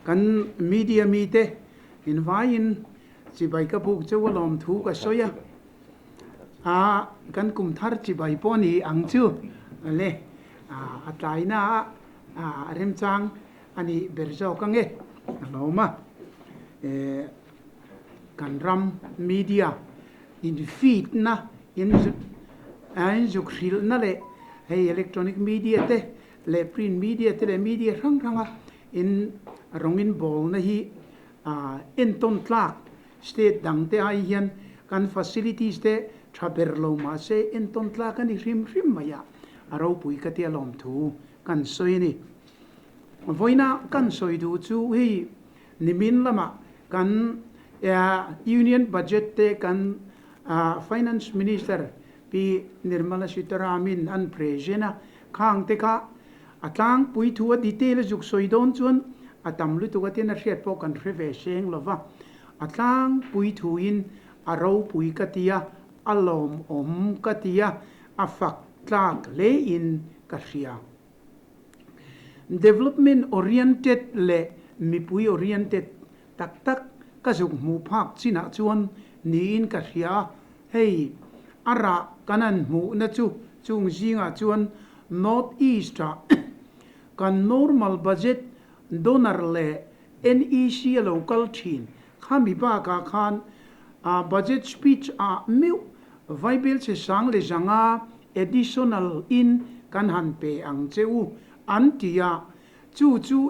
Kan media mite invaiin chibai ka buk cheu alawm thu ka sawi a, a kan kum thar chibai pawh ni ang chu le a tlaina a remchang a nih ber zawk ange a lawm a. Kan ram media in-feed na, in-zuk hrilhna leh hei electronic media te leh print media te leh media hrang hranga in rawng in bawlna hi entawn tlak state dang te ai hian kan facilities te tha ber lo mahse entawn tlak a ni hrim hrim mai a, a ropui ka tia lawmthu kan sawi a ni. Vawiina kan sawi duh chu hei nimin lamah kan Union Budget te kan Finance Minister Pi Nirmala Sitharamin an present a, khang te kha a tlangpui thu a detail a zuk sawi dawn chuan a tam lutuk a tin a hriat pawh kan hre ve seng lo va, a tlangpui thuin a ropui ka ti a, a lawmawm ka ti a, a fak tlak hlein ka hria. Development oriented leh mipui oriented tak tak ka zuk hmuh phak chinah chuan niin ka hria a, hei a rah kan han hmuhna chu chung zingah chuan North East-ah kan normal budget donor leh NEC a lo kal thin khami bakah khan budget speech ah meuh vaibelchhe sang leh zanga additional in kan han pe ang che u an ti a, chu chu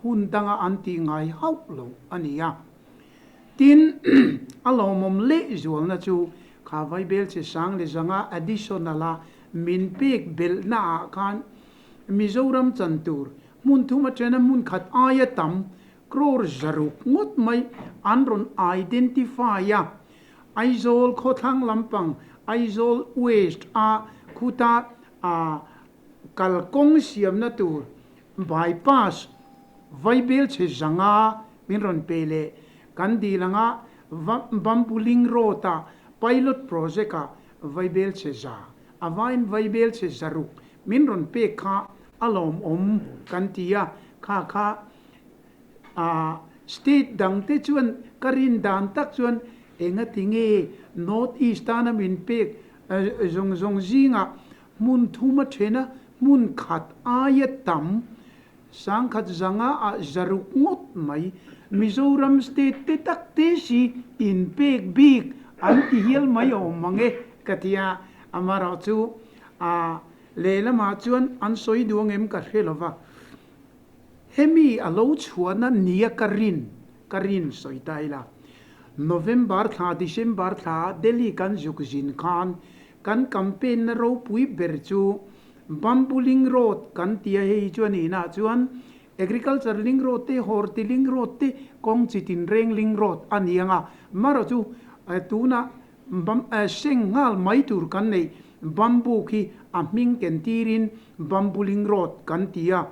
hun danga an tih ngai hauh lo a ni a. Tin, a lawmawm leh zualna chu kha vaibelchhe sang leh zanga additional a min pek belhna ah khan Mizoram chan tur hmun thum atana hmun khat aia tam crore zaruk ngawt mai an rawn identify a, Aizawl khawthlang lampang Aizawl West a khuta a kalkawng siamna tur bypass vaibelchhe zanga min rawn pe leh kan dil anga Bambuling Road a pilot project a vaibelchhe za a vain vaibelchhe zaruk min rawn pek kha a lawmawm kan ti a, kha kha a state dang te chuan ka rin dan tak chuan engati nge North East tana min pek zawng zawng zingah hmun thum a then a, hmun khat aia tam sangkhat zanga ah zaruk ngawt mai Mizoram state te tak te si in pek bik an ti hial mai awm mang e ka ti a, amaherawhchu a lehlamah chuan an sawi duh angem ka hre lova. Hemi a lo chhuahna nia ka rin, ka rin sawi ta ila. November thla, December thla ah Delhi kan zuk zin khan kan campaign na ropui ber chu Bamboo Link Road kan ti a, hei chu a nihna ah chuan Agriculture Link Road te, Horti Link Road te, kawng chi tinreng Link Road a ni ang a. Marawh chu tunah Seng nghal mai tur kan neih bamboo khi a hming ken tirin Bamboo Link Road kan ti a,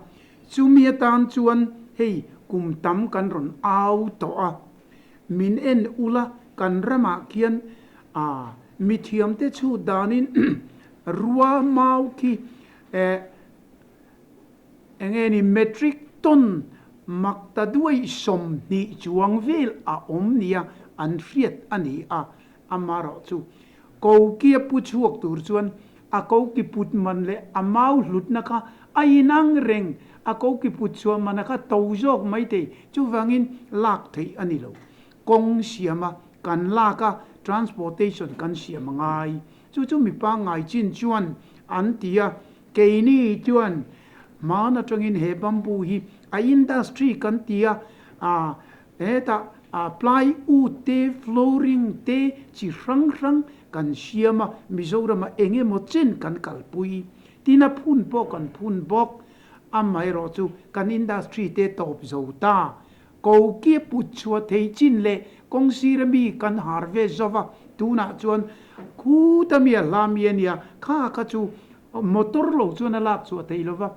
chumi atan chuan hei kum tam kan rawn au tawh a, min en ula kan ramah khian a mithiamte chhut danin rua mau khi enge ni metric ton makta duai 20 chuang vel a awm nia an hriat a ni a, amaherawh chu kokia pu chhuak tur chuan a koki put man leh a mau hlutna kha a inang reng, a koki put chhuah mana kha to zawk mai thei, chuvangin lak theih a ni lo. Kawng siama kan lak a, transportation kan siam a ngai. Chu chu mi pangngai chin chuan an ti a, Keini chuan hman atangin he bamboo hi a industry kan ti a, ah hetah ah plywood te, flooring te chi hrang hrang kan siam a, Mizoramah eng emaw chen kan kalpui. Tin a phun pawh kan phun bawk. Amaherawh chu kan industry te tawp zo ta. Ko kia put chhuah thei chin leh kawng sira mi kan harvest zo va, tunah chuan khuta mi a hla mi a nia, kha kha chu motor lo chuan a lak chhuah thei lo va,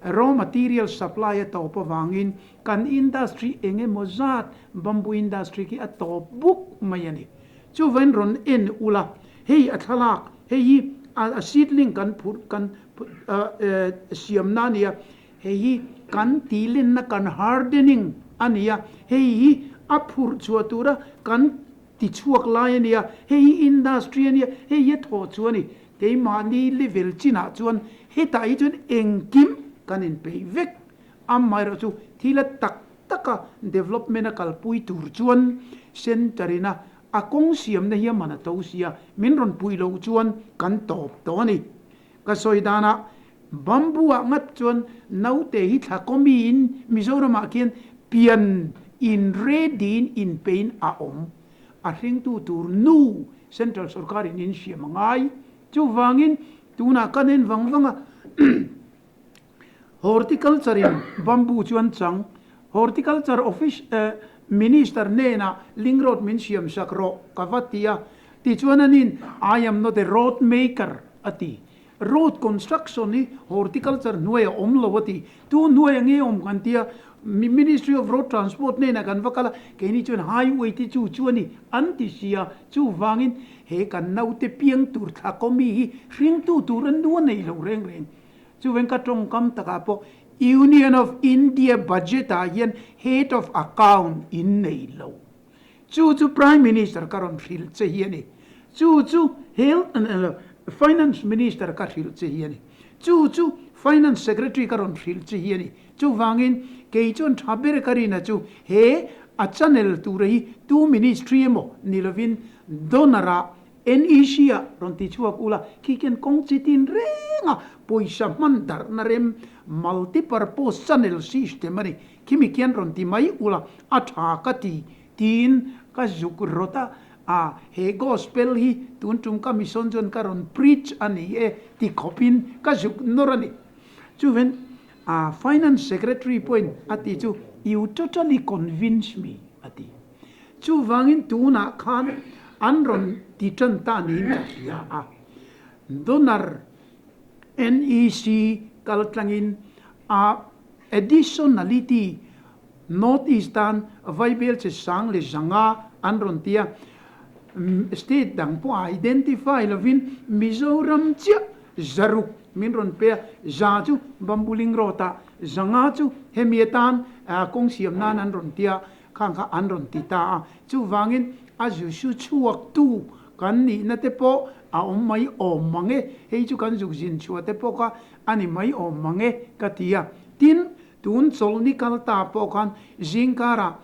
raw material supply a tawp avangin kan industry eng emaw zat bamboo industry khi a tawp buk mai a ni. Chuvain rawn en ula, hei a thlalak, hei hi a seedling kan phurh kan siamna a nia, Hei hi kan tihlenna kan hardening a ni a, hei hi a phurh chhuah tura kan tichhuak lai a ni a, hei hi industry a nia, hei hi a thawh chu a ni. Keimahni level chinah chuan hetah hi chuan engkim kan inpeih vek. Amaherawhchu thil a tak taka development a kalpui tur chuan centre ina a kawng siamna hi a man a to sia, min rawn puih loh chuan kan tawp tawh a ni. Ka sawi danah bamboo ah ngat chuan naute hi thla kawmiin Mizoramah khian pian in ready in inpein a awm. A hringtu tur nu central sorkarin in siam a ngai. Chuvangin tunah kan en vang vang a. Horticulture in bamboo chu an chang. Horticulture office Minister hnenah link road min siam sak rawh ka va ti a. Tichuan anin I am not a road maker a ti. Road construction hi horticulture hnuai a awm lo a ti. Tu hnuai a nge awm kan ti a, Ministry of Road Transport hnenah kan va kal a, keini chuan highway te chu chu a ni an ti si a. Chuvangin he kan naute piang tur thlakawmi hi hringtu tur a nu a nei lo reng reng. Chuveng ka tawngkam takah pawh Union of India budget ah hian head of account in nei lo. Chu chu Prime Minister ka rawn hrilh che hi a ni. Chu chu Health Finance Minister ka hrilh che hi a ni. Chu chu Finance Secretary ka rawn hrilh che hi a ni. Chuvangin kei chuan tha ber ka rina chu he a channel tura hi tu ministry emaw ni lovin donor ah NEC ah rawn ti chhuak ula, khi khian kawng chi tin reng a, pawisa hman darhna rem multipurpose channel system a ni, khimi khian rawn ti mai ula, a tha ka ti tiin ka zuk rawt a, a he gospel hi tun tum ka mission chuan ka rawn preach a ni e ti khawpin ka zuk nawr a ni. Chuven a finance secretary pawhin a ti chu you totally convince me a ti. Chuvangin tunah khan an rawn ti tan ta niin ka hria a. Donor NEC kal tlangin a additionality North East tan vaibel che sang leh zanga an rawn ti a. State dang pawh identify lovin Mizoram chiah zaruk min rawn pe a, za chu Bambuling Road ah, zanga chu hemi atan kawng siam nan an rawn ti a. Khang kha an rawn ti ta a, chuvangin a zusu chhuaktu kan nihna te pawh a awm mai awm mang e, hei chu kan zuk zin chhuah te pawh kha a ni mai awm mang e ka ti a. Tin, tun chawlhni kal ta pawh khan zingkarah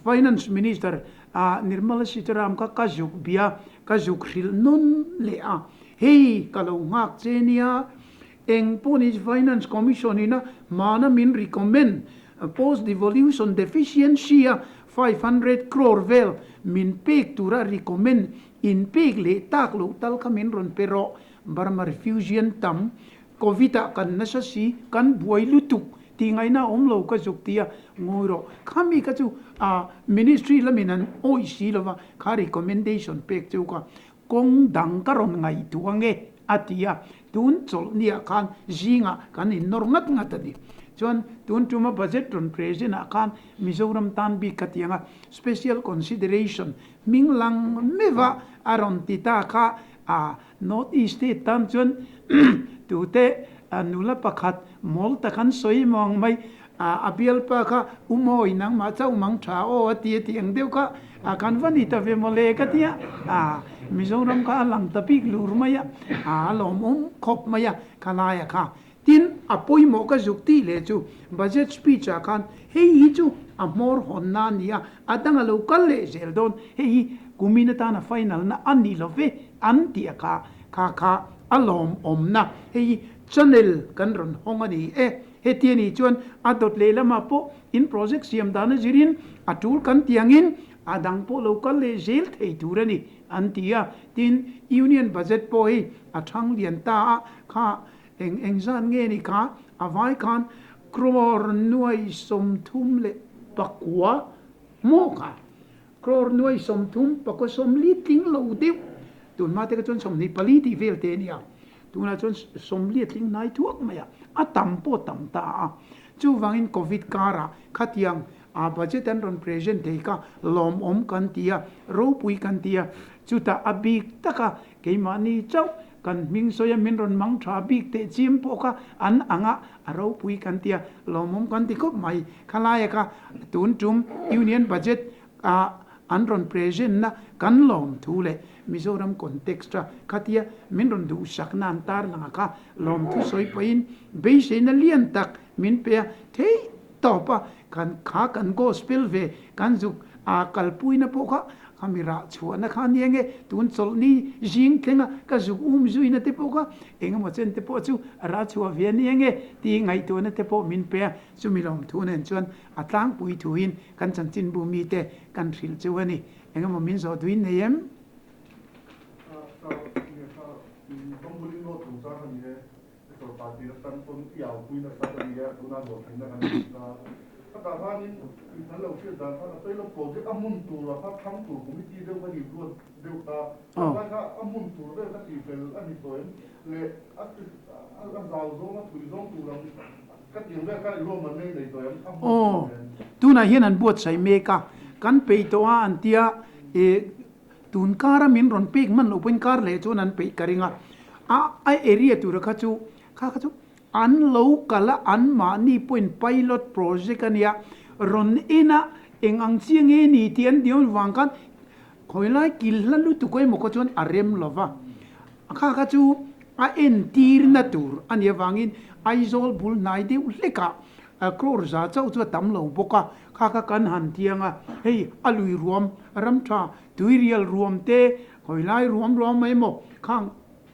Finance Minister Nirmala Sitaram kha ka zuk bia, ka zuk hrilh nawn leh a, hei ka lo nghak che nia, Eng pawh ni Finance Commission ina hmana min recommend post devolution deficiency a 500 crore vel min pek tura recommend in pek leh tak loh tal kha min rawn pe rawh. Burma refugee an tam, Covid ah kan nasa si, kan buai lutuk tih ngaihna a awm lo ka zuk ti a, ngawi rawh. Khami kha chu Ministry lamin an awih si lova kha recommendation pek chu ka Kawng dang ka rawn ngaihtuah ange a ti a, tun chawlhniah khan zingah kan innawr ngat ngat a ni. Chuan tun tuma budget rawn present ah khan Mizoram tan bik ka ti ang a, special consideration hming lang meuh a rawn ti ta kha a North East state tan chuan tute nula pakhat mawl tak an sawi emaw ang mai A bialpa kha U Mawi nangmah chauh mang tha aw a ti a tih ang deuh kha a kan va ni ta ve mawle ka ti a, a Mizoram kha a lang ta bik lur mai a, a lawmawm khawp mai a kha laia kha. Tin, a pawimawh ka zuk tih leh chu budget speech ah khan hei hi chu a hmawr hawnna a ni a, a dang a lo kal leh zel dawn, hei hi kumin atana final na a ni lo ve an tih a kha kha kha a lawmawmna hei hi channel kan rawn hawng a ni e. Heti a nih chuan a dawt lehlamah pawh in project siam dan a zirin a tul kan ti angin a dang pawh lo kal leh zel thei tur a ni an ti a. Tin, Union Budget pawh hei a thang lian ta a, kha eng eng zan nge ni kha a vai khan crore nuai 34 maw kha Crore 30 pakua 40 tling lo deuh, tunhma te kha chuan 24 tih vel te a ni a, tunah chuan 40 a tling hnai thuak mai a, a tam pawh a tam ta a. Chuvangin Covid karah khatiang a budget an rawn present thei kha lawmawm kan ti a, ropui kan ti a, chutah a bik taka keimahni chauh Kan hming sawi a min rawn mang tha bik teh chiam pawh kha an ang a, a ropui kan ti a, lawmawm kan ti khawp mai. Khalaia kha tun tum Union Budget ah an rawn present na kan lawm thu leh Mizoram context a khatia min rawn duhsakna an tarlang a kha lawmthu sawi pahin beiseina lian tak min pe a, theih tawp a kan kha kan gospel ve kan zuk a kalpuina pawh kha khami rah chhuahna kha nia nge tun chawlhni zing thleng a ka zuk um zuina te pawh kha engemaw chen te pawh chu a rah chhuah ve ania nge tih ngaihtuahna te pawh min pe a, chumi lawmthu nen chuan a tlangpui thuin kan chanchinbu mite kan hrilh chu a ni. Engemaw min zawh duin nei em? Aw, tunah hian an buatsaih mek a, kan peih tawh a an tia, ih tun kara min rawn pek hman loh pawhin kar leh chuan an peih ka ring a, a a area tura kha chu kha kha chu an lo kal a, anmahni pawhin pilot project a nia, rawn en a eng ang chiah nge ni tih an diam vang khan khawilai kil hla lutuk emaw kha chuan a rem lo va. Kha kha chu a entirna tur a nih avangin Aizawl bul hnai deuh hlekah crore za chauh chu a tam lo bawk a, kha kha kan han thiang a, hei a lui ruam ram tha tuirial ruam te khawilai ruam ruam mai maw khang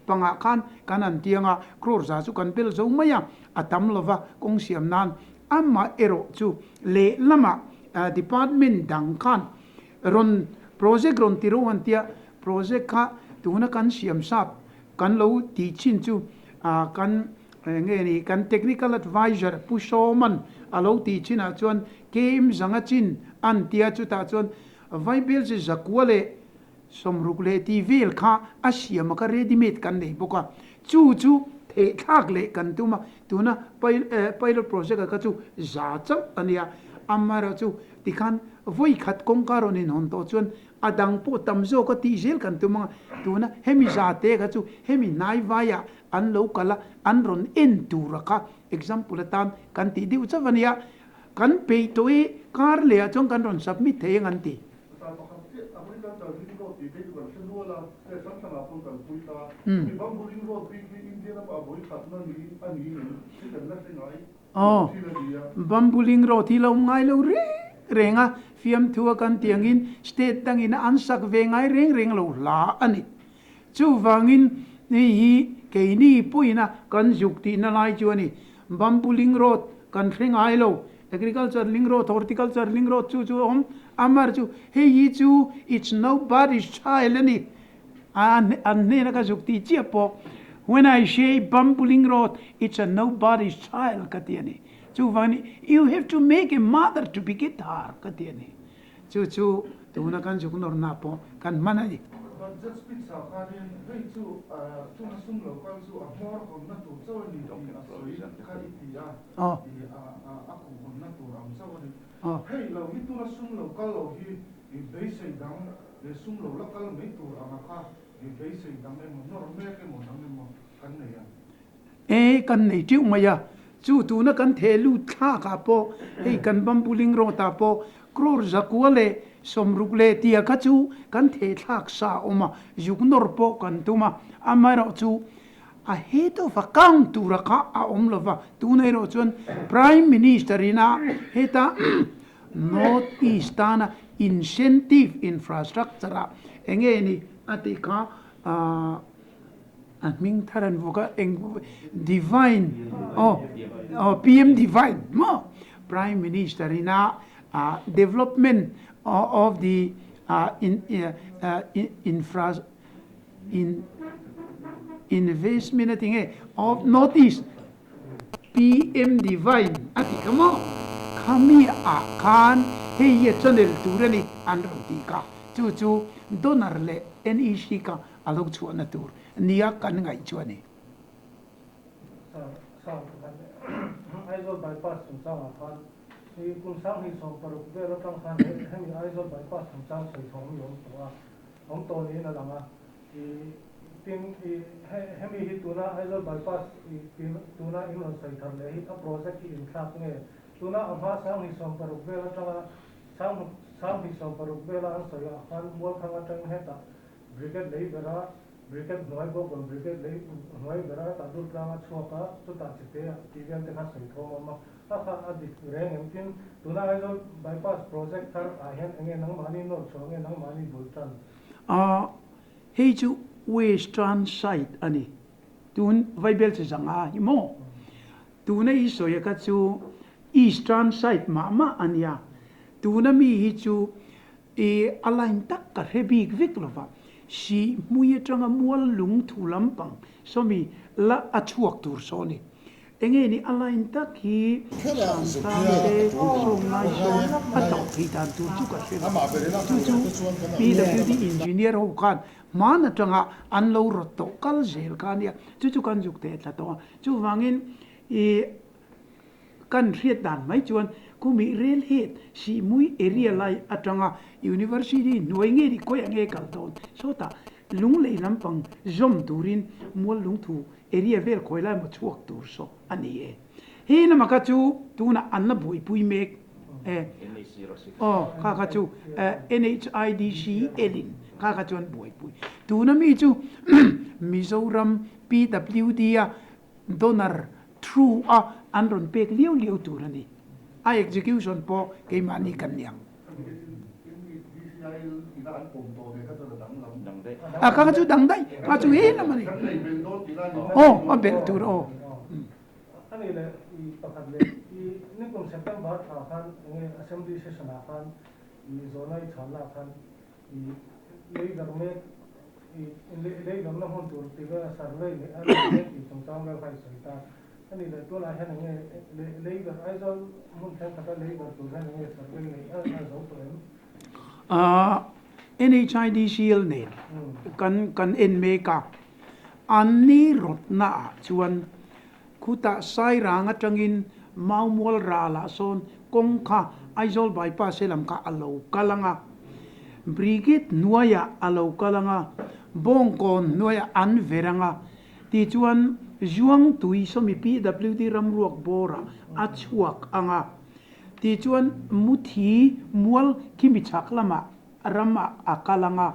pangah khan kan han thiang a, crore za chu kan bel zo mai a, a tam lova kawng siam nan amah erawh chu lehlamah department dang khan rawn project rawn ti ro an tia Project kha tuna kan siam sap kan lo tih chin chu kan nge ni kan technical adviser Pu Sawman a lo tih chinah chuan KM zanga chin an tia chutah chuan Vaibel chi zakua leh sawmruk leh tih vel kha a siam a kha ready made kan nei bawk a chu chu thehthlak leh kan tum a tuna pilot project a kha chu za chauh a nia amaherawhchu tikhan vawikhat kawngka rawn inhawn tawh chuan A dang pawh tam zawk a tih zel kan tum ang a, tuna hemi za te kha chu hemi hnai vaiah an lo kal a, an rawn en tur a kha example atan kan tih deuh chauh a nia, kan peih tawh i kar leh ah chuan kan rawn submit thei ang an ti. Pasal pakhat chiah Agriculture Ring Road tih te hi chu kan hre nual a, state hrang hrangah pawn kan pui ta. Hemi Bamboo Ring Road bik hi India ramah vawi khatna niin a ni ngei hi kan la hre ngai. Aw, Bamboo Ling Road hi lo awm ngai lo reng reng a, fiamthu a kan tih angin state dangin a an sak ve ngai reng reng lo hla a ni. Chuvangin hei hi keini pawhin a kan zuk tihna lai chu a ni. Bamboo Ling Road kan hre ngai lo, Agriculture Ling Road, Horticulture Ling Road chu chu a awm, amar chu hei hi chu it's nobody's child a ni. An hnena ka zuk tih chiah pawh, When I say Bambuling Road, it's a nobody's child ka ti a ni. Chuvangin, you have to make a mother to beget her ka ti a ni. Chu chu tuna kan zuk nawrna pawh kan hman a ni. Budget speech ah khanin hei chu tuna sum lo kal chu a hmawr hawnna tur chauh a ni tih a sawi kha i ti a, a kuhhawnna tur ang chauh a ni. Hei lo hi tuna sum lo kal lo hi beisei dang He sum lo la kal mai tur anga kha he beisei dang emaw, nawr mek emaw dang emaw kan nei ang. E, kan nei teuh mai a, chu tuna kan theh lut thlak ah pawh hei kan bamboo ling road ah pawh crore zakua leh sawmruk leh tia kha chu kan theh thlak sa a awm a, zuk nawr pawh kan tum a, amaherawh chu a head of account tura kha a awm lova, tuna erawh chuan Prime Minister ina heta North East tana incentive infrastructure ah enge ni a tih kha a hming thar an vawk a eng Divine aw aw PM Divine maw Prime Minister ina development of the infra in investment a ti nge of North East PM Divine a ti kha maw? Khami ah khan hei hi a channel tur a ni an rawn ti kha. Chu chu donor leh NEC kha a lo chhuahna tur nia kan ngaih chu a ni. Sang pakhat leh Aizawl bypass chungchangah khan i kum 2016 vel atang khan hemi Aizawl bypass chungchang sawi thawm hi a awm tawh a, awm tawh niin a lang a. I. Tin, i hemi hi tuna Aizawl Bypass i tuna in rawn sawi thar leh hi a project hi inthlak nge? Tuna a hma 2016 vel atanga 2016 vela an sawi ah khan Mualkhang atangin hetah Brigade lei bera Brigade hnuai bawk Brigade lei hnuai bera hetah Durtlang a chhuak a, chutah chite ah tih vel te kha sawi thawm a awm a. Kha kha a dik reng em? Tin, tuna Aizawl Bypass project thar ah hian enge nangmahni nawr chhuah nge nangmahni bul tan? A Hei chu Western side a ni. Tun Vaibel chi zanga hi maw? Tuna i sawi kha chu Eastern side mah mah a nia. Tuna mi hi chu i a line tak ka hre bik vek lo va. Sih hmui atanga mual lung thu lampang sawmi la a chhuak tur saw a ni. Enge ni a line tak hi Sangtang te Sawnglai sawn a tauh theih dan tur chu ka hre lo. Chu chu PWD engineer ho khan hman atanga an lo rawt tawh kal zel kha ania, chu chu kan zuk theh thla tawh a. Chuvangin i kan hriat dan mai chuan khumi rel het Sihmui area lai atanga University hnuai nge ni khawiah nge kal dawn sawtah Lunglei lampang zawm turin mual lungthu area vel khawi lai maw chhuak tur saw a ni e. He lama kha chu tunah an la buaipui mek e. Aw, kha kha chu NHIDC elin kha kha chu an buaipui. Tuna mi chu Mizoram PWD a donor through a an rawn pek liau liau tur a ni. A execution pawh keimahni kan ni ang. A kha chu dang daih, kha chu he lam a ni. Aw, a belh tur aw. Ani leh i pakhat leh i nikum September thla khan enge assembly session ah khan i zawhna i chhanna ah khan i lei darh mek i lei darhna hmun tur ti vel a survey leh a nei mek tih chungchang vel kha i sawi ta. A nih leh tunah hian enge lei ber Aizawl hmun thenkhat a lei ber tur hian enge survey neih a zo tawh em? NHIDCL nen kan kan en mek a, an ni rawtna ah chuan khutah Sairang atangin Maumual ralah sawn kawng kha Aizawl bypass he lam kha a lo kal ang a, Brigade hnuaiah a lo kal ang a, Bawngkawn hnuaiah an ver ang a, Tichuan, Zuangtui sawmi PWD ramruak bawrah a chhuak ang a. Tichuan, Muthi mual khimi chhak lamah ramah a kal ang a.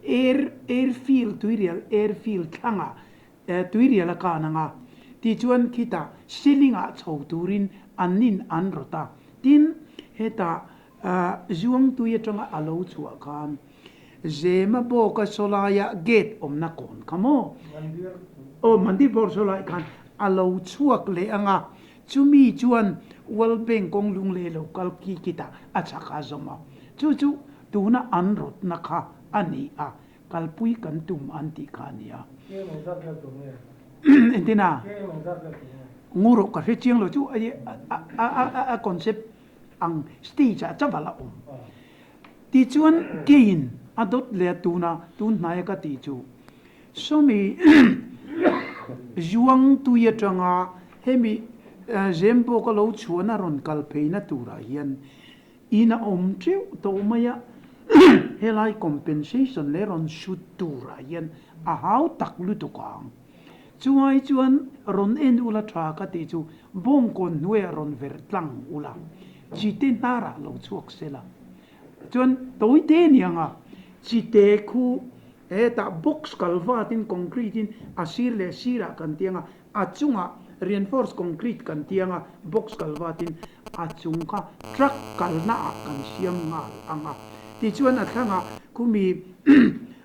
Air, airfield, tuirial airfield thlangah tuirial a kan ang a. Tichuan, khitah ceiling-ah chho turin an nin an rawt a. Tin, hetah Zuangtui atanga a lo chhuah khan Zema bawka sawlaia gate awmna kawn kha maw? Aw, Mandir bawr sawlai khan a lo chhuak leh ang a, chumi chuan World Bank kawng lunglei lo kal khi khitah a chhak a zawm a. Chu chu tuna an rawtna kha a ni a, kalpui kan tum an tih kha a ni a. Engtin a? Ngurawh ka hre chiang lo chu a concept ang stage ah chaval a awm. Tichuan keiin a dawt leh a tuna tun hnaia ka tih chu sawmi zuang tui atanga hemi Zembawk a lo chhuahna rawn kal pheina turah hian in a awm teuh tawh mai a, helai compensation leh rawn shoot turah hian a hau tak lutuk ang. Chungai chuan rawn en ula tha ka tih chu bawngkawn hnuaiah rawn ver tlang ula, chite hnarah lo chhuak sela. Chuan tawite niang a, chite khu hetah box kal vatin concrete in a sir leh sirah kan tiang a, a chungah reinforce concrete kan tiang a, box kal vatin a chung kha truck kalna ah kan siam nghal ang a. Tichuan a thlangah khumi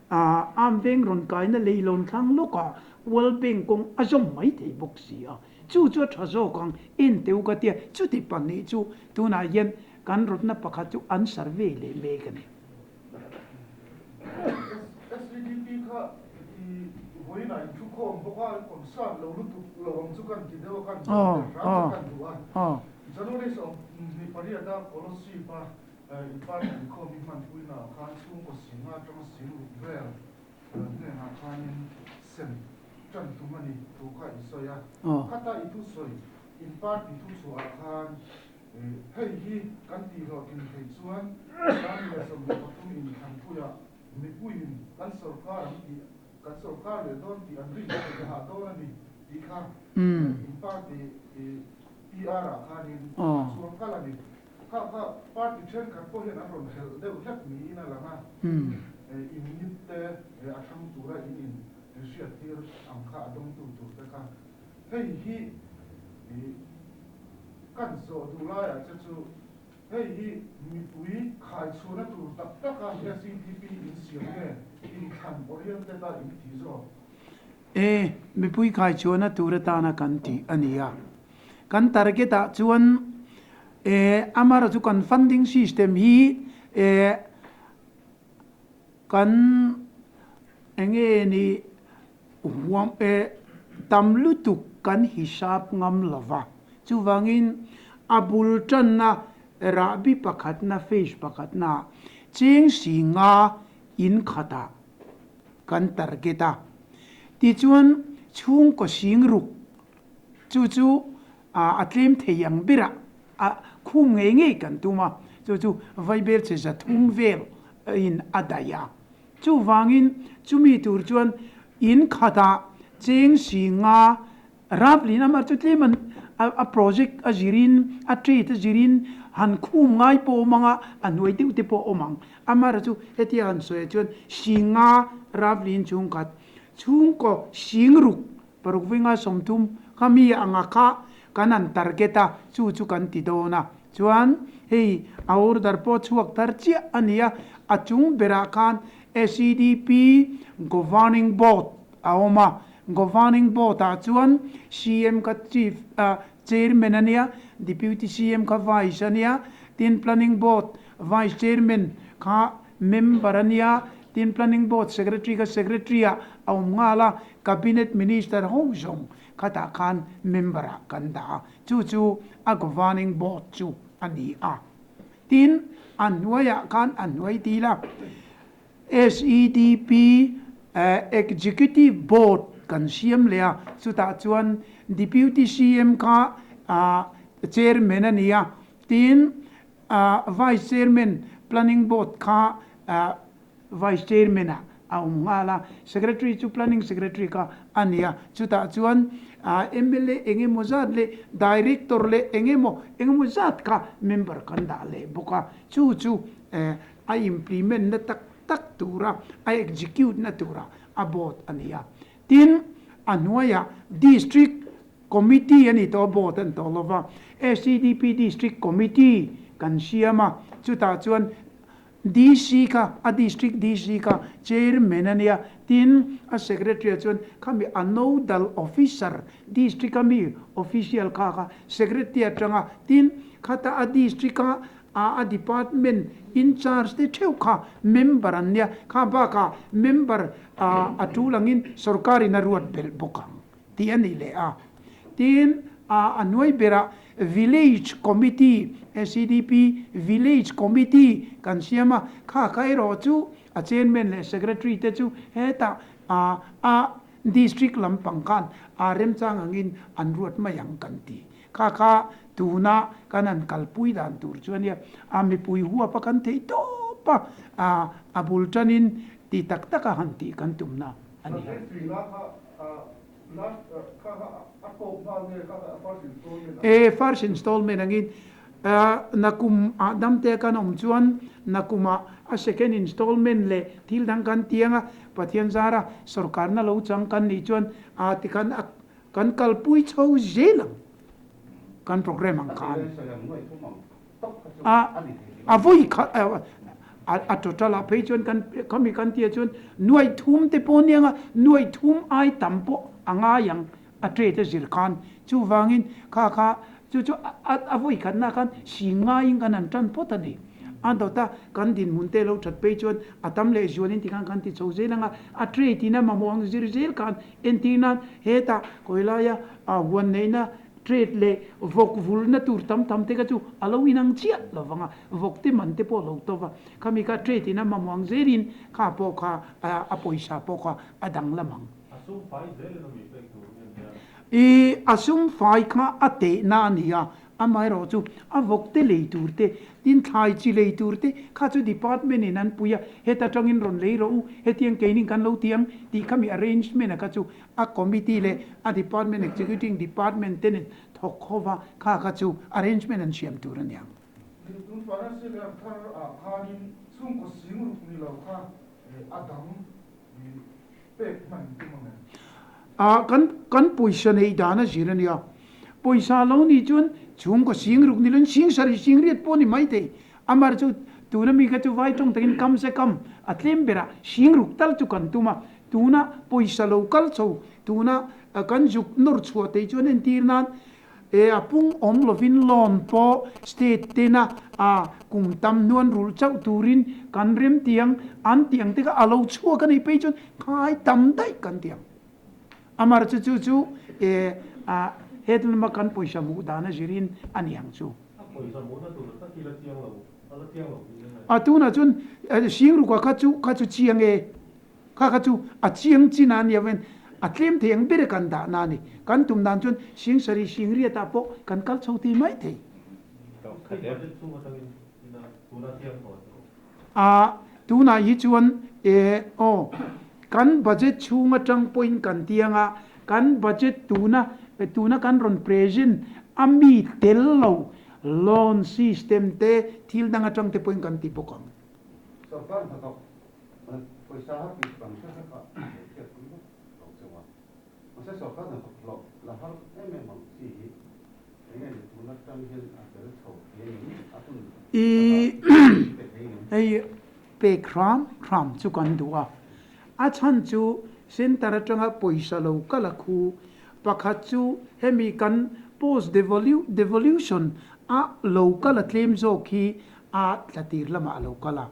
Am veng rawn kaina leilawn thlang lawkah World Bank kawng a zawm mai thei bawk si a, chu chu a tha zawk ang, en teu ka tia, chuti pahnih chu tunah hian kan rawtna pakhat chu an survey leh mek a ni. SVDP kha i vawiinah in thukhawm bawk a, concern lo lutuk lo ang chu kan ti deuh a, kan duh hram chu kan duh a. January 28 a Kolosip a In party inkhawm hi hmanpuina ah khan chhungkaw singa atanga sing ruk vel hnenah khanin sem tan tum a ni thu kha i sawi a. Khata i thusawi in party thuchhuah ah khan hei hi kan tih hlawhtlin theih chuan 2023 inthlanpuiah mipuiin kan sorkar an tih. Kan sawrkar leh dawn tih an rin theih hah dawn a ni tih kha in party PR ah khanin a chuang kal a ni. Kha kha party thenkhat pawh hian an rawn helh deuh hlek niin a lang a, in nit te a thlang tura in in hriattir ang kha a dawngtu tur te kha hei hi kan zawh duh laiah che chu Hei hi mipui khaichhuahna tur tak taka SEDP in siam nge inthlan oriented a in ti zawk? E, mipui khaichhuahna tur atana kan tih a ni a. Kan target ah chuan e, amaherawhchu chu kan funding system hi e, kan enge ni huam e tam lutuk kan hisap ngam lo va. Chuvangin a bul tanna rahbi pakhatna phase pakhatna cheng si nga in khatah kan target a. Tichuan chhungkaw sing ruk chu chu a tlem thei ang berah a khum ngei ngei kan tum a, chu chu vaibel che 300 vel in a daih a. Chuvangin chumi tur chuan in khatah cheng si nga Raplin amah chu tlem an a project a zirin a trade a zirin han khum ngai pawh awm ang a, a hnuai deuh te pawh awm ang. Amaherawhchu chu hetia han sawi ah chuan 50 Raplin chhungkhat chhungkaw sing ruk paruk vawi nga 30 kha mi anga kha kan han target a, chu chu kan ti dawn a. Chuan hei a order pawh chhuak thar chiah a ni a, a chung berah khan SEDP Governing Board a awm a, Governing Board ah chuan CM kha Chief Chairman a nia, Deputy CM kha Vice a nia, tin Planning Board Vice Chairman kha Member a nia, tin Planning Board Secretary kha Secretary ah a awm nghal a, Cabinet Minister ho zawng khatah khan Member ah kan dah a, chu chu a Governing Board chu a ni a. Tin, a hnuaiah khan a hnuai dil a, SEDP Executive Board kan siam leh a, chutah chuan Deputy CM kha Chairman a ni a, tin Vice Chairman Planning Board kha Vice Chairman ah a awm nghal a, Secretary chu Planning Secretary kha a ni a, chutah chuan mla eng emaw zat leh Director leh eng emaw eng emaw zat kha member kan dah leh bawk a, chu chu a implement na tak tak tura a execute na tura a board a ni a. Tin, a hnuaiah District Committee a ni tawh a, board a ni tawh lova, SEDP District Committee kan siam a, chutah chuan DC kha, a District DC kha Chairman a nia, tin a Secretary ah chuan khami a Nodal Officer, District a mi official kha kha Secretary atanga, tin khata a District a a department in charge te theuh kha member an nia, kha bakah member a tul angin sorkar in a ruat belh bawk ang tih a ni leh a. Tin, a hnuai berah village committee, SEDP village committee kan siam a, kha kha erawh chu a chairman leh secretary te chu hetah a district lampang khan a remchang angin an ruat mai ang kan ti. Kha kha tuna kan han kalpui dan tur chu a nia, a mipui huap a kan theih tawp a, a bul tanin ti tak taka han tih kan tumna a ni. E, first installment angin nakum ah damte kan awm chuan nakum ah a second installment leh thil dang kan ti anga Pathian zara sorkarna lo chang kan nih chuan tikhan a Kan kalpui chho zel ang kan program ang khan. A a vawi khat a total ah phei chuan kan khami kan tia chuan nuai thum te pawh aniang a, nuai thum ai tam pawh a ngai ang a trade a zir khan. Chuvangin kha kha chu chu a vawi khatna khan si ngaiin kan han tan phawt a ni. A dawt a, kan dinhmun te lo that phei chuan a tam leh zualin tikhan kan ti chho zel ang a, a trade in a mamawh ang zir zel khan entir nan hetah kawilaia a huan neihna trade leh vawk vulna tur tam tam te kha chu a lo inang chiah lo vang a, vawk te man te pawh a lo to va, khami kha trade in a mamawh ang zelin kha pawh kha a pawisa pawh kha a danglam ang. A sum fai zel in a mi pek tur nge nia? I a sum fai kha a tehna a ni a. Amaherawh chu a vawk te lei tur te, tin thlai chi lei tur te kha chu department in an pui a, heta tangin rawn lei rawh u, hetiang keinin kan lo ti ang tih kha mi arrangement a kha chu a committee leh a department executing department te nen thawk ho va kha kha chu arrangement an siam tur a niang. Tun financial year thar ah khanin chhungkaw sing ruk ni lo kha a dang pek hman tum ang em? Ah kan kan pawisa neih dan a zir a nia. Pawisa lo nih chuan chhungkaw sing ruk ni loin sing sarih sing riat pawh a ni maithei. Amar chu tuna mi kha chu vai tawng takin kam se kam a tlem berah sing ruk tal chu kan tum a. Tuna pawisa lo kal chho tuna kan zuk nawr chhuah theih chuan entir nan E a pung awm lovin loan pawh state tena a kum tam hnuan rulh chauh turin kan rem tiang an tih ang te kha a lo chhuak a nih phei chuan khai tam daih kan ti ang. Amar chu chu chu e a he lama kan pawisa hmuh dan a zirin a ni ang chu. A pawisa hmuhna tur tak hi la chiang lo, a la chiang lo niin a. A tunah chuan Singruka kha chu kha chu chiang e. Kha kha chu a chiang chin a nia ven a tlem thei ang ber kan dah na a ni. Kan tum dan chuan sing sarih sing riat ah pawh kan kal chho thei mai thei. A tunah hi chuan e aw kan budget chhung atang pawhin kan tiang a, kan budget tuna tuna kan rawn present a mi tel lo loan system te thil dang atang te pawhin kan ti bawk ang. Sorkar hnathawk Pawisa har tih chu kan hre vek a, he hriat pui vek lo cheu a. Mahse sorkar hnathawk hlawh la har em em ang chi hi eng nge ni tun atang hian a tel chho thei ang em? A hun takah pe thei ang em? Hei pek hram hram chu kan duh a, a chhan chu centre atanga pawisa lo kal a khu pakhat chu hemi kan post devolution a lo kal a tlem zawk hi a tlatir lamah a lo kal a.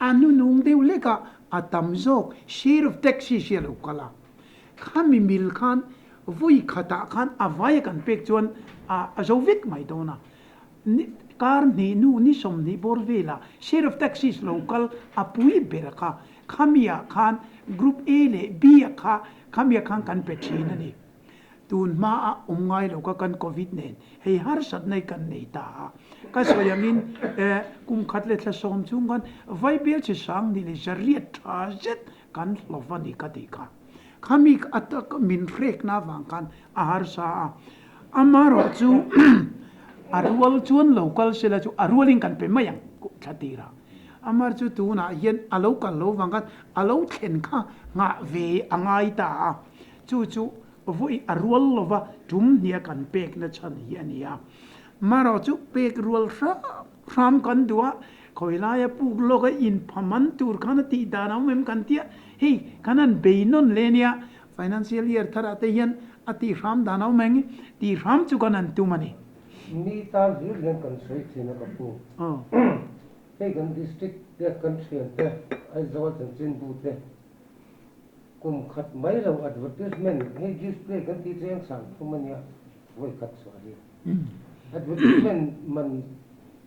A hnunung deuh hlekah a tam zawk share of taxi hi a lo kal a. Khami mil khan vawi khatah khan a vai a kan pek chuan a zo vek mai dawn a. Kar hnih hnu ni 20 bawr velah share of taxis lo kal a pui ber kha khami ah khan group A leh B ah kha khami ah khan kan pe thin a ni. Tun hma a awm ngai lo ka kan Covid nen hei harsatna hi kan nei ta a. Ka sawi angin kum khat leh thla 10 chung khan Vaibel chi sang ni leh zariat tha zet kan hlawh a ni ka tih kha. Khami a tak min hrekna avang khan a harsa a. Amaherawh chu a rual chuan lo kal sela chu a rualin kan pe mai ang thla tirah. Amar chu tunah hian a lo kal lo vang khan a lo thlen kha nghah ve a ngai ta a. Chu chu vawi a rual lova tum hnia kan pekna chhan hi a ni a. Marawh chu pek rual hram hram kan duh a, khawi laia puk lawka inpha man tur khan a tih dan a awm em kan tia, hei kan han bei nawn hle nia, financial year tharah te hian a tih hram dan a awm eng tih hram chu kan han tum a ni. Mi tan hlir hian kan sawi thin a ka pu. Hei kan district te kan thian te Aizawl chanchinbu te Kum khat mai lo advertisement hei display kan tih chu eng sang thum a nia vawi khat chhuah hi. Advertisement man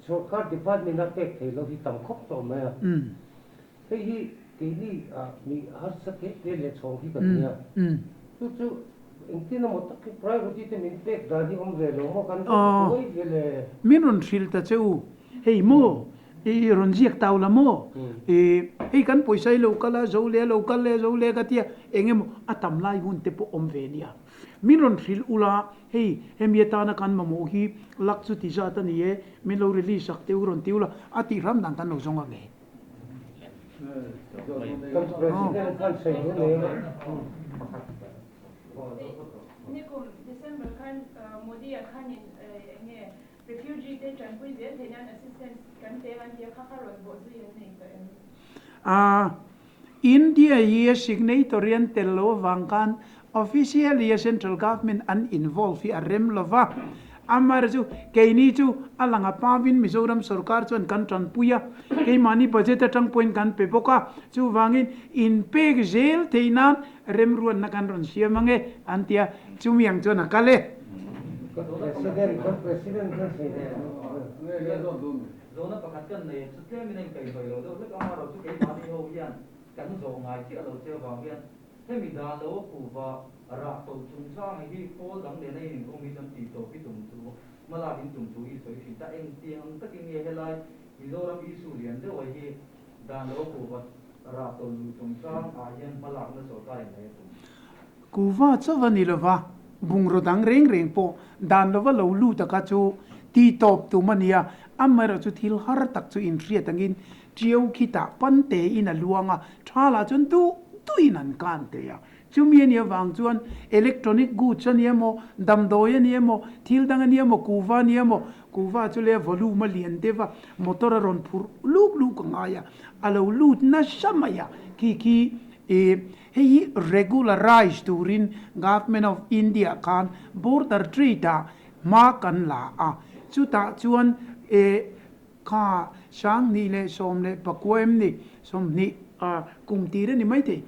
sorkar department a pek thei lo hi tam khawp tawh mai a. Hei hi keini ah mi harsa te te leh chhawng hi kan nia. Chu chu engtin emaw tak hi priority te min pek dan hi awm ve lo maw kan buai ve le. Min rawn hrilh ta che u. Hei maw i rawn ziak tau la maw? I hei kan pawisa hi lo kal a, zo leh a lo kal leh a, zo leh a ka tia eng emaw a tam lai hun te pawh awm ve nia. Min rawn hrilh ula, hei hemi atana kan mamawh hi lak chu ti zat a ni e, min lo release sak teh u rawn ti ula, a tih hram dan kan lo zawng ang e. Kan President khan sawi hle mai a. Nikum December khan Modi-a khanin eng nge Refugee te tanpui zel theih nan assistance kan peng an tia kha kha rawn bawh zui an nei tawh em? A, India hi a signatory an tel lo avang khan officially a central government an involve hi a rem lo va. Amaherawhchu keini chu a lang a pavin Mizoram sorkar chuan kan tanpui a, keimahni budget atang pawhin kan pe bawk a, chuvangin inpek zel theih nan remruatna kan rawn siam ange an ti a, chumi ang chuan a kal e. Zawhna pakhat kan nei chu tlemin a inkaihhnawih lo deuh hlek a, amaherawh chu keimahni ho hian kan zawh ngai chiah lo che avang hian hemi dan lo a kuhva rah tawlh chungchang hi pawl dang nena in inkawm hi chuan tih tawp i tum chu. Hmalak in tum thu hi sawi thin ta. Engti ang takin nge helai Mizoram issue lian deuh a hi dan lo kuhva rah tawlh luh chungchang ah hian hmalakna sawrkar in nei a tum. Kuhva chauh a ni lova, bungraw dang reng reng pawh dan lova lo lut a kha chu ti tawp tum a nia, amaherawh chu thil har tak chu inhriat angin Tiau khitah pan tein a luang a, tha lah chuan duh duhin an kan thei a. Chumi a nih avang chuan electronic goods a ni emaw, damdawi a ni emaw, thil dang a ni emaw, kuhva a ni emaw, kuhva chu le volume a lian deuh a, motor a rawn phurh luk luk a ngai a, a lo lut nasa mai a, khi khi ih hei hi regularize turin Government of India khan border trade ah hma kan la a, chutah chuan eh Kha 2019 em ni? 20 a kum tir a ni maithei.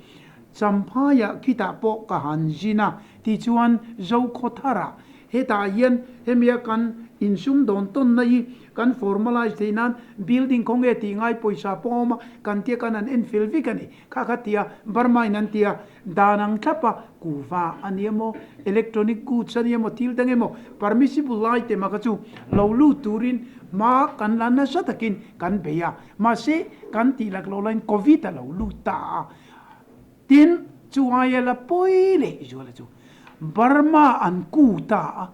Champhaiah khitah pawh ka han zin a, tichuan Zokhawtharah hetah hian hemia kan insum dawn tawnna hi kan formalize theih nan building khawnge tih ngai pawisa pawh a awm a, kan tia kan han enfel vek a ni. Kha kha tia Burma in an tia dan ang thlap a, kuhva a ni emaw, electronic goods a ni emaw, thil dang emaw, permissible item a kha chu lo lut turin hma kan la nasa takin kan bei a. Mahse, kan tih lak loh laiin Covid a lo lut ta a. Tin, chu aia la pawi leh zuala chu Burma an ku ta a,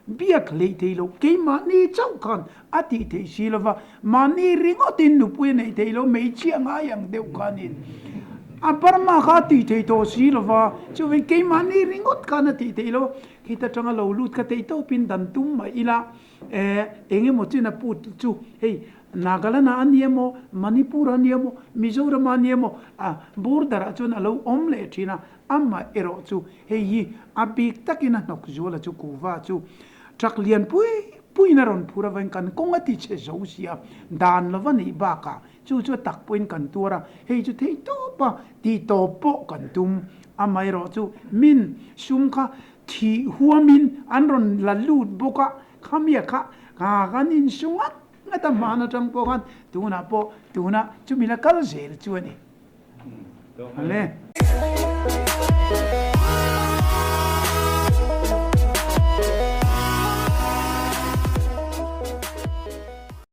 Biak hleih thei lo, keimahni chauh khan a tih theih si lo va, mahni ringawtin nupui a neih theih lo, hmeichhia ngai ang deuh khanin a Burma kha a tih theih tawh si lo va, chuvangin keimahni ringawt khan a tih theih lo, khita tanga lo lut kha theih tawpin dan tum mah ila, eh eng emaw chin a put chu hei Nagaland ah a ni emaw, Manipur ah a ni emaw, Mizoram ah a ni emaw, a border ah chuan a lo awm leh thin a, Amah erawh chu hei hi a bik takin a hnawk zual a chu kuhva chu truck lian pui puiin a rawn phur avangin kan kawng a ti chhe zo si a, dan lova nih bakah chu chu a tak pawhin kan tuar a, hei chu thei tawp a tih tawp pawh kan tum. Amaherawh chu min sum kha thih huamin an rawn la lut bawk a, khamia kha kan insu ngat ngat a hman atang pawh khan tunah pawh tuna chumi la kal zel chu a ni. Ale.